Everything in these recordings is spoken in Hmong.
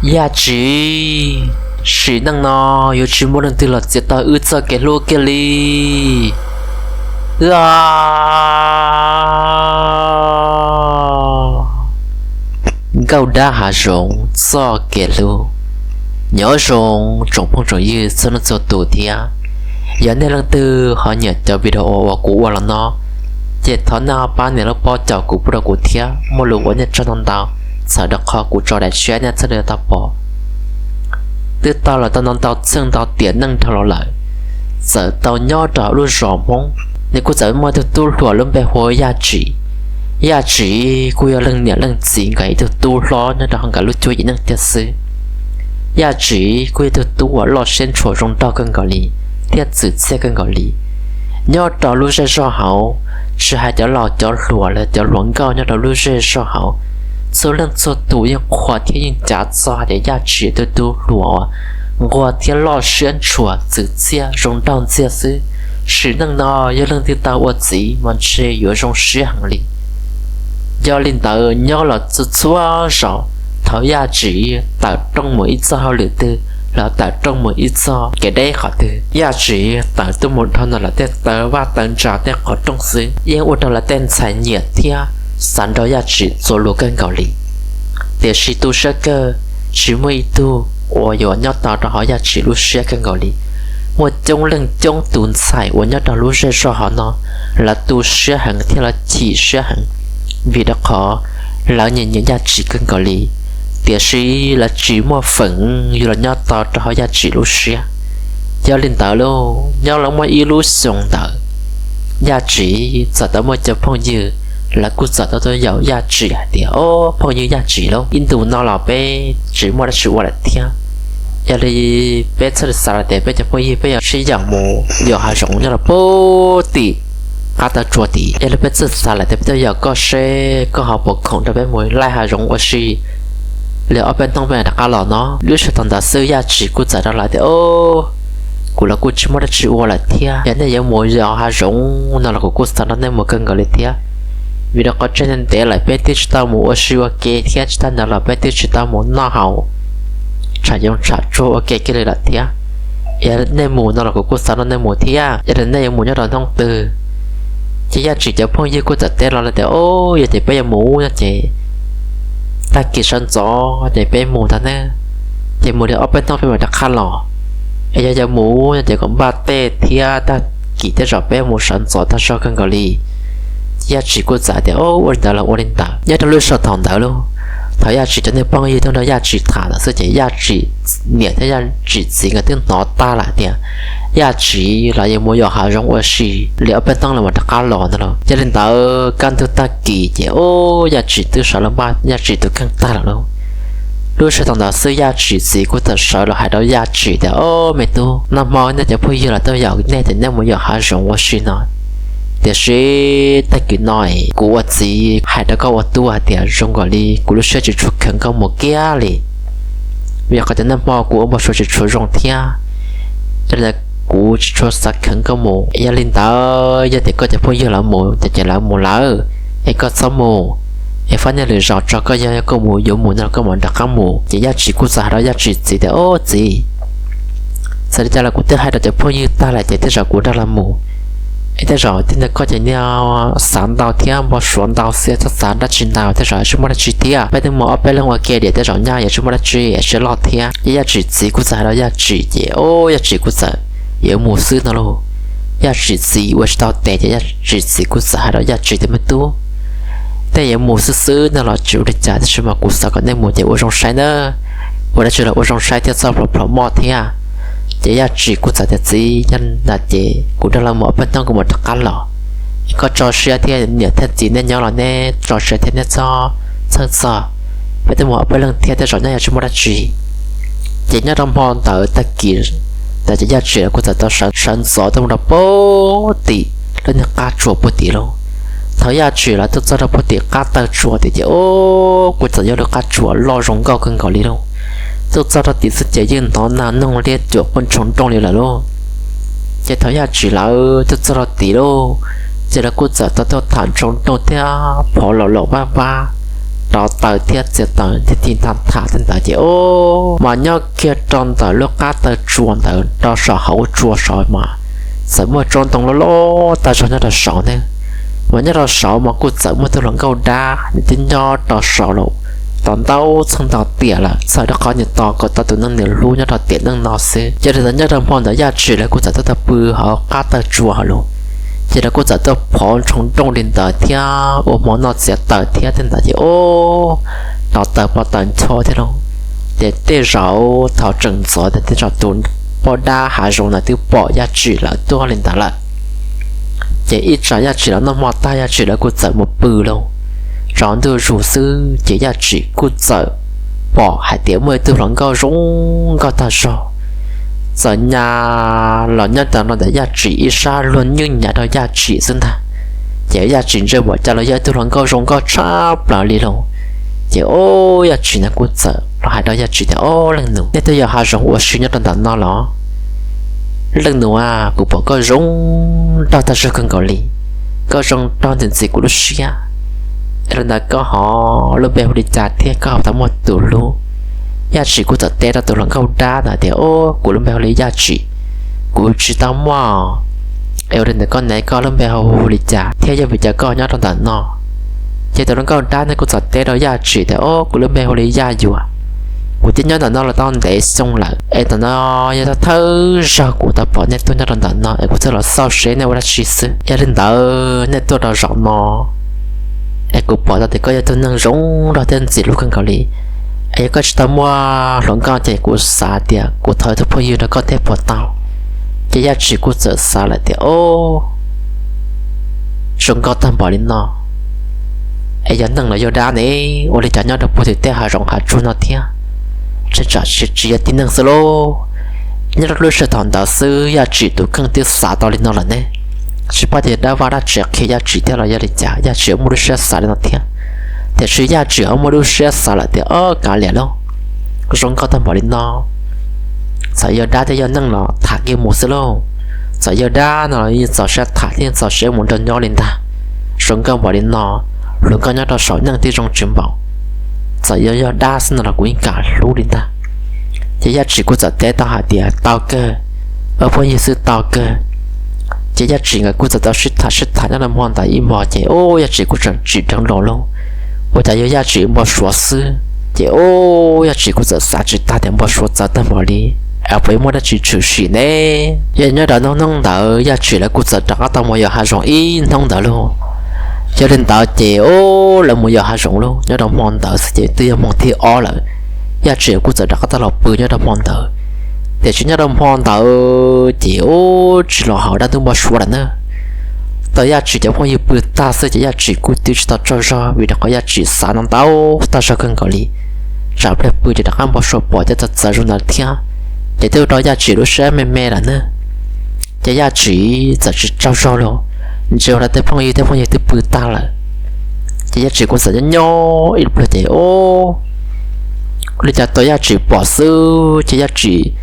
Yaj Tsim, sim neej no yuav tsis muaj leej twg los txiav tau wb txoj kev hlub kiag li. Nkauj dab hav zoov txoj kev hlub. Nyob zoo tsoom phooj tsoom ywg txhua leej txhua tus thiab. Yog nej leej twg ho nyiam cov video uas kuv ua los no, ces thov nej ho pab nias lub pob caum kuv pub rau kuv thiab, muaj lus ua nej tsaug ntau ntau, txhawm rau qhov kuv tso daim tshiab nej thiaj li tau pom. Twb tau los tau ntau ntau txheej ntau tiam neej dhau los lawm, txawm tau nyob rau hauv lub zos Hmoob, nws kuj txawm muaj ib tug tub hluas lub npe hu ua Yaj Tsim. Yaj Tsim kuj yog leej niam leej txiv nkawd ib tug tub hlob nyob rau hauv nkawd lub cuab yim neej tiag xwb. Yaj Tsim kuj yog tug tub uas loj siab ntshua zoo nraug kawg nkaus li, thiab txwm txiaj kawg nkaus li. Nyob rau lub zej zog hauv, tsis hais cov laus cov hluas los cov hluas nkauj nyob rau lub zej zog hauv, txhua leej txhua tus yeej qhuas thiab yeej cav txog hais tias Yaj Tsim tug tub hluas uas nquag thiab loj siab ntshua txwm txiaj zoo nraug ntxiag xwb, sim neej no yog leej twg tau ua txiv mas ntshe yuav zoo siab heev li. Yog li ntawd nyob los txhua txhua zaus thaum Yaj Tsim tawm rooj mus ib txoj hauj lwm twg los tawm rooj mus ib txoj kev deb qhov twg, Yaj Tsim tawm tuaj mus dhau ntawm lawv tej taw vaj taw ntsa tej qhov rooj xwb yeej ua rau lawv tej ntxhais nyiam thiab xav nrog Yaj Tsim txuas lus kawg nkaus li. Tiam sis tu siab kawg, tsis muaj ib tug uas yuav nyob tau rau hauv Yaj Tsim lub siab kawg nkaus li. Muaj coob leej coob tus ntxhais uas nyob rau lub zej zog hauv no, lawv tu siab heev thiab lawv chim siab heev, vim rau qhov lawv nyiam nyiam Yaj Tsim kawg nkaus li, tiam sis lawv tsis muaj feem yuav los nyob tau rau hauv Yaj Tsim lub siab. Yog li ntawd lauj, nyob los muaj ib lub xyoo ntawd, Yaj Tsim txawm tau muaj cov phooj ywg, lawv kuj txawm tau tuaj yaum Yaj Tsim hais tias, Au, phooj ywg Yaj Tsim lauj, ib ntus no los peb tsis muaj dab tsi ua lawm thiab. Yog li peb txhaj li xav lawm tias peb cov phooj ywg peb yuav sib yaum mus yos hav zoov nyob rau pem tim qab taw tsua tid. Yog li peb txhaj xav lawm tias peb tuaj yaum koj seb koj ho puas khoom rau peb mus laij hav zoov ua si li ob peb hnub peb mam rov qab los no. Lub sij hawm thaum ntawd xwb Yaj Tsim kuj txawm rov hais tias, Au, kuv los kuj tsis muaj dab tsi ua lawm thiab. Yog nej yuav mus yos hav zoov no los kuv kuj xav nrog nej mus kawg nkaus li thiab, vim rau qhov tsam ntev lawm peb twb tsis tau mus ua si ua ke thiab tsis tag ntawd los peb twb tsis tau mus noj haus tsham yoov tsham tsuag ua ke kiag li lawm thiab. Yog nej mus no los kuv kuj xav nrog nej mus thiab, yog li nej yuav mus nyob rau hnub twg? Ces Yaj Tsim cov phooj ywg kuj txawm teb los lawm tias, Au, yog tias peb yuav mus no ces tag kis sawv ntxov ces peb mus ntag nawb, ces mus li ob peb hnub peb mam rov qab los. Es yog yuav mus no ces kom npaj tej thiab, tag kis tej zaum peb mus sawv ntxov tag zog kawg nkaus li. Ces Yaj Tsim kuj txawm tias, Au, ua li ntawd los ua li ntawd. Nyob rau lub sij hawm thaum ntawd lauj, thaum Yaj Tsim cov niag phooj ywg tuaj nrog Yaj Tsim tham ntawd xwb ces Yaj Tsim niam thiab Yaj Tsim txiv nkawd twb hnov tag lawm tias Yaj Tsim los yuav mus yos hav zoov ua si li ob peb hnub los mam rov qab los ntag lauj. Yog li ntawd kaj ntug tag kis ces, au, Yaj Tsim twb sawv los npaj Yaj Tsim tus kheej tag lawm lauj. Lub sij hawm thaum ntawd xwb Yaj Tsim txiv kuj txawm sawv los hais rau Yaj Tsim tias, Au, me tub, nag hmo nej cov phooj ywg los tuaj yaum nej tias nej mus yos hav zoov ua si no, tiam sis tag kis no kuv ua txiv hais rau koj ua tub hais tias zoo nkaus li kuv lub siab tsis tshua kheev koj mus kiag li. Vim qhov tias nag hmo kuv ua npau suav tsis tshua zoo thiab, yog li kuv tsis tshua xav kheev koj mus. Yog li ntawd yog tias koj cov phooj ywg lawv mus ces ces lawv mus lawm, es koj txhob mus, es faib niaj lwm zaus tso koj, yog koj mus yuav mus no koj mam rov qab mus. Ces Yaj Tsim kuj txawm hais rau Yaj Tsim txiv tias, Au txiv, txawm li cas los kuv twb hais rau cov phooj ywg tag lawm ces tej zaum kuv nrog lawv mus, es tej zaum tej ntawd koj ces niaj xav ntau thiab npau suav ntau xwb txhob xav dab tsi ntau, tej zaum tsis muaj dab tsi thiab. Peb twb mus ob peb leeg ua ke diam, tej zaum nyaj yuav tsis muaj dab tsi es tsis loj thiab. Ces Yaj Tsim txiv kuj txawm hais rau Yaj Tsim ces, au, Yaj Tsim kuj txawm yuav mus xwb no lauj. Yaj Tsim txiv ua tsis tau tes ces Yaj Tsim txiv kuj txawm hais rau Yaj Tsim tias, Me tub, nej yuav mus xwb xwb no los tsis ua li cas, tab sis mas kuv xav kom nej mus ces ua zoo saib nawb, ua dab tsi los ua zoo saib thiab txhob plhom plhom moj thiab. Ces Yaj Tsim kuj txawm tias, Txiv, yog li ntawd ces kuv nrog lawv mus ob peb hnub kuv mam rov qab los. Es koj tso siab thiab, niam thiab txiv nej nyob los neb tso siab thiab, neb txhob txhawj txog. Peb twb mus ob peb leeg thiab, tej zaum nyaj yuav tsis muaj dab tsi. Ces nyob rau hmo ntawd tag kis ntawd ces Yaj Tsim lawv kuj txawm tau sawv ntxov tuaj mus rau puag tim lub niag qab tsuas puag tim lauj. Thaum Yaj Tsim lawv tuaj txog rau puag tim qab taw tsuas tim ces, au, kuj txawm yog lub qab tsuas loj zoo nkauj kawg nkaus li lauj. Tuaj txog rau tim xwb ces yeej hnov nag noog liab cuam quaj ntshoo nrooj li lawm lauj. Ces thaum Yaj Tsim lawv tuaj txog rau tim lauj, ces lawv kuj txawm tau tuaj tham ntshoo nrooj thiab phov los los vab vab rauv taws thiab txiav taws thiab tig tham tham thiab ntawd ces ub, mas nyob kiag rau ntawm lub qab taw tsua ntawd rau saum hauv tsua saud mas txawm muaj tsob ntoo loj loj tag zog nyob rau saud ntag. Mas nyob rau saud mas kuj txawm muaj tug hluas nkauj dab nws twb nyob rau saud los tau ntau txheej ntau tiam lawm, txhawm rau qhov nws tos kom tau tus neeg nws hlub nyob rau tiam neej no xwb. Ces li ntawd nyob rau hmo ntawd Yaj Tsim lawv kuj txawm tuaj tau pw hauv qab taw tsua hauv lawm. Ces lawv kuj txawm tuaj phov ntshoo nrooj li ntawd thiab ua hmo noj txiav taws thiab tej ntawd ces ub, rauv taws pov taws ncho thiab lauj. Ces tej zaum thaum tseem ntxov ces tej zaum tus poj dab hav zoov ntawd twb pom Yaj Tsim lawv tuaj li ntawd lawm. Ces ib tsam Yaj Tsim lawv noj hmo tag Yaj Tsim lawv kuj txawm mus pw lauj. Tsaus ntuj zus xwb ces Yaj Tsim kuj txawm pom hais tias muaj ib tug hluas nkauj zoo nkauj tag zog txawm nyas los nyob rau ntawm Yaj Tsim ib sab luag nywj nyav rau Yaj Tsim xwb ntag. Ces Yaj Tsim ntsia npaum cas los yog ib tug hluas nkauj zoo nkauj tshaj plaws li lauj. Ces ub, Yaj Tsim ntawd kuj txawm los hais rau Yaj Tsim tias, Ob, leej nus, nej twb yog hav zoov ua si nyob rau ntawm no los? Leej nus a, kuv pom koj zoo nraug tag zog kawg nkaus li, koj zoo nraug ntxim ntxim kuv lub siab. Yog li ntawd koj ho lub npe hu li cas thiab koj ho puas tau muaj tus hlub? Yaj Tsim kuj txawm teb rau tus hluas nkauj dab ntawd tias, Ob, kuv lub npe hu li Yaj Tsim, kuv tsis tau muaj. Es ua li ntawd koj ne, koj lub npe hu li cas thiab yog vim cas koj nyob rau ntawm no? Ces tus hluas nkauj dab ntawd kuj txawm teb rau Yaj Tsim tias, Ob, kuv lub npe hu li Yaj Yuam, kuv twb nyob ntawm no los tau ntev xyoo lawm, es ntawm no yog thawj zaug kuv tau pom nej tuaj nyob rau ntawm no es kuv thiaj los xauj seb nej ua dab tsi xwb. Yog li ntawd nej tuaj rau zaum no es kuv pom tau tias koj yog tug neeg zoo nraug thiab ntxim hlub kawg nkaus li. Es yog koj tsis tau muaj hluas nkauj ces kuv xav tias kuv thov tus phooj ywg nrog koj thiab puas tau? Ces Yaj Tsim kuj txawm xav lawm tias, Ob, zoo nkauj tag npaum li no, es yog neeg los yog dab ne? Ua li cas nyob rau puag tim tej hav zoov hav tsuag no thiab? Tseem tsam tsis yog tib neeg xwb lauj. Nyob rau lub sij hawm thaum ntawd xwb Yaj Tsim tus kheej twb xav tau li no lawm ne. Tsis paub tias dab vaj dab tsev qhia Yaj Tsim thiab los yog li cas Yaj Tsim muaj lub siab xav li no thiab. Tiam sis Yaj Tsim ho muaj lub siab xav lawm tias, Ob, kav liam lauj, zoo nkauj tag npaum li no, txawm yog dab thiab yog neeg los tham kiag mus xwb lauj. Txawm yog dab no los yeej txaus siab tham thiab yeej txaus siab mus nrog nyob li ntag. Zoo nkauj npaum li no, hluas nkauj nyob rau saum neej twb zoo tsis npaum, txawm yog yog dab xwb no los kuv yeej kam hlub li ntag. Ces Yaj Tsim kuj txawm teb tau hais tias, Tau kawg, ua phooj ywg xwb tau kawg. Ces Yaj Tsim nkawd kuj txawm tau sib tham sib tham nyob rau hmo ntawd ib hmos ces ub, Yaj Tsim kuj tseem tsim dheev los lauj. Ua cas yog Yaj Tsim npau suav xwb. Ces ub, Yaj Tsim kuj txawm xav tsis tag tias npau suav txawv tag npaum li, es puas yuav muaj dab tsi tshwm sim ne? Yog nyob rau hnub hnub ntawd Yaj Tsim lawv kuj txawm rov qab tau mus yos hav zoov ib hnub ntawd lauj. Yog li ntawd ces ub, lawv mus yos hav zoov lauj, nyob rau hmo ntawd xwb ces twb yog hmo thib ob lawm. Yaj Tsim kuj txawm rov qab tau los pw nyob rau hmo ntawd. Tiam sis nyob rau hmo ntawd ces ub, tsis los hauv dab ntub npau suav lawm na. Thaum Yaj Tsim cov phooj ywg pw tag xwb ces Yaj Tsim kuj twb tsis tau tsaug zog vim rau qhov Yaj Tsim xav no ntau tag zog kawg nkaus li. Tsam pliag pw ces rov qab npau suav pom cov txawv txawv zoo ntawd thiab. Ces twb ua rau Yaj Tsim lub siab me me lawm na. Ces Yaj Tsim txawm tsis tsaug zog los ntsia ua rau tej phooj ywg, tej phooj ywg twb pw tag lawm. Ces Yaj Tsim kuj txawm nyob nyob ib pliag ces ub, li cas tau Yaj Tsim pom xwb ces Yaj Tsim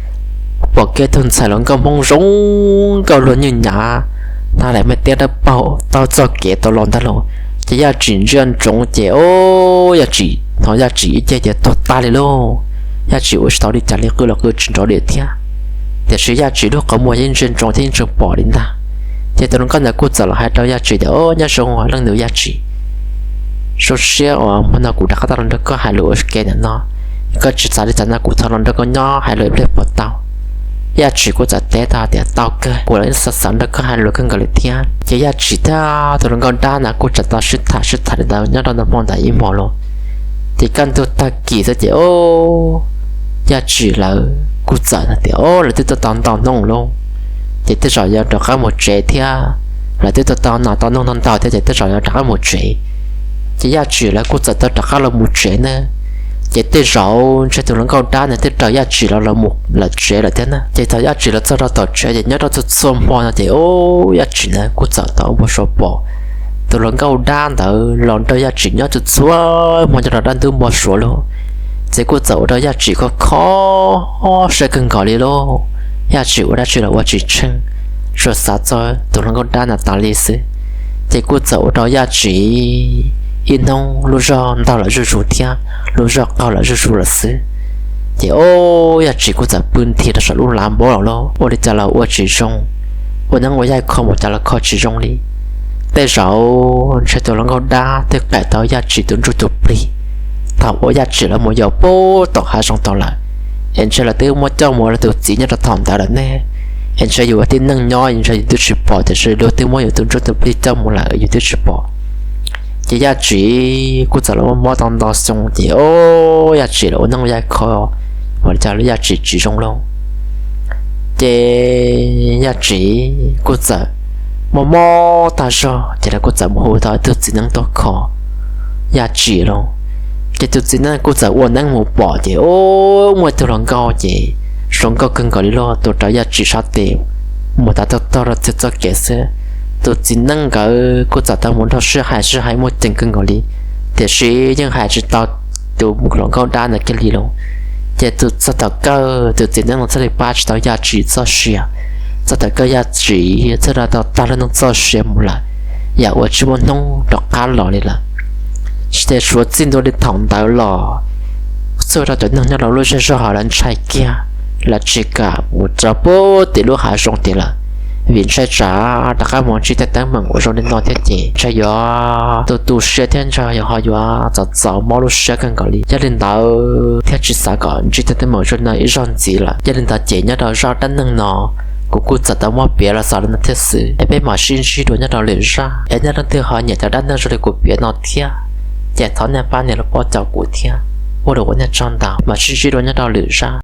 pom kiag tug ntxhais hluas nkauj Hmoob zoo nkauj luag nywj nyav, hnab lam me tiab dawb paug taug txoj kev tau los ntag lauj. Ces Yaj Tsim ntsia ntsoov ces ub, Yaj Tsim hnov Yaj Tsim ib ce ces tuag tag li lauj. Yaj Tsim ua tsis tau li cas li, qw los qw tsis nrov li thiab. Tiam sis Yaj Tsim lub qhov muag yeej ntsia ntsoov thiab yeej tseem pom li ntag. Ces tus hluas nkauj ntawd kuj txawm los hais rau Yaj Tsim tias, Ub, nyob zoo leej nus Yaj Tsim, zoo siab uas hmo no kuv rov qab tau los nrog koj hais lus ua ke ntawm no. Koj tsis xav li cas no kuv thov los nrog koj nyob hais lus ib pliag puas tau? Yaj Tsim kuj txawm teb tau tias, Tau kawg, kuv los yeej xav xav nrog koj hais lus kawg nkaus li thiab. Ces Yaj Tsim thiab tus hluas nkauj dab ntawd kuj tseem tau sib tham sib tham li ntawd nyob rau ntawm hmo ntawd ib hmos los. Ces kaj ntug tag kis xwb ces ub, Yaj Tsim lawv kuj txawm hais tias, Ub, lawv twb tuaj tau ntau hnub lauj, ces tej zaum yuav rov qab mus tsev thiab. Lawv twb tuaj tau nas tau noog ntau ntau thiab ces tej zaum yuav rov qab mus tsev. Ces Yaj Tsim lawv kuj txawm tau rov qab los mus tsev na. Ces tej zaum ntshe tus hluas nkauj dab ntawd twb raws Yaj Tsim los los mus lawm tsev lawm thiab na. Ces thaum Yaj Tsim los txog rau tom tsev ces nyob rau txhua txhua hmo no ces ub, Yaj Tsim ntawd kuj txawm tau ua npau suav pom tus hluas nkauj dab ntawd los nrog Yaj Tsim nyob txhua txhua hmo nyob rau dab ntub npau suav lauj. Ces kuj txawm ua rau Yaj Tsim kho kho siab kawg nkaus li lauj. Yaj Tsim ua dab tsi los ua tsis tsheej, tsuas xav txog tus hluas nkauj dab ntawd tas li xwb. Ces kuj txawm ua rau Yaj Tsim ib hnub lub zog ntaug lawm zuj zus thiab lub zog qaug lawm zuj zus lawm xwb. Ces o, Yaj Tsim kuj txawm pw nthi rau saum lub lav npaum los lauj, ua li cas los ua tsis zoo, ua neeb ua yaig kho mus cas los kho tsis zoo li. Tej zaum ntshe tus hluas nkauj dab twb qam tau Yaj Tsim tus ntsuj tus plig thaum uas Yaj Tsim los mus yos puag tom hav zoov tau lawm, es ntshe lawv twb muab coj mus ua tus txiv nyob rau thaum ntawd lawm ne. Es ntshe yus ua tib neeg nyob ntshe yus twb tsis pom, tiam sis luag twb muab yus tus ntsuj tus plig coj mus lawm yus twb tsis pom. Ces Yaj Tsim kuj txawm los mob tau ntau xyoo ces o, Yaj Tsim los ua neeb ua yaig kho, ua li cas los Yaj Tsim tsis zoo lauj. Ces Yaj Tsim kuj txawm mob mob tag zog ces lawv kuj txawm mus hu tau ib tug txiv neeb tuaj kho Yaj Tsim lauj. Ces tus txiv neeb kuj txawm ua neeb mus pom ces o, muaj ib tug hluas nkauj ces zoo nkauj kawg nkaus li lauj, tuaj rau Yaj Tsim sab tes mus tav tog tog rau txhia txoj kev xwb. Tus txiv neeb nkawd kuj txawm tau mus nrog sib hais sib hais muaj ceem kawg nkaus li, tiam sis yeej hais tsis tau tus hluas nkauj dab ntawd kiag li lauj. Ces tus txog thaum kawg tus txiv neeb no thiaj li pab tsis tau Yaj Tsim txoj sia. Txog thaum kawg Yaj Tsim thiaj li tau tag lub neej txoj sia mus lawm, yam uas tsis muaj hnub rov qab los li lawm. Ces suav txij ntua li thaum ntawd los, txhua rau cov neeg nyob rau lub zej zog hauv lawv ntshai kiag, lawv tsis kam mus rau puag tim lub hav zoov tid lawm, vim ntshai tsam rov qab mus ntsib tej teeb meem uas zoo li no thiab ces ntshai yuav tu tu siab thiab ntshai ho yuav txom txom mob lub siab kawg nkaus li. Yog li ntawd thiaj tsis xav kom ntsib tej teeb meem zoo li no ib zaug ntxiv lawm. Yog li ntawd ces nyob rau zaj dab neeg no kuv kuj txawm tau muab piav los xaus li no thiab xwb, es peb mam sib ntsib dua nyob rau lwm zaj. Es nej leej twg ho nyiam cov dab neeg zoo li kuv piav no thiab, ces thov nej pab nias lub pob caus kuv thiab. Ua lus ua nej tsaug ntau, mam sib ntsib dua nyob rau lwm zaj.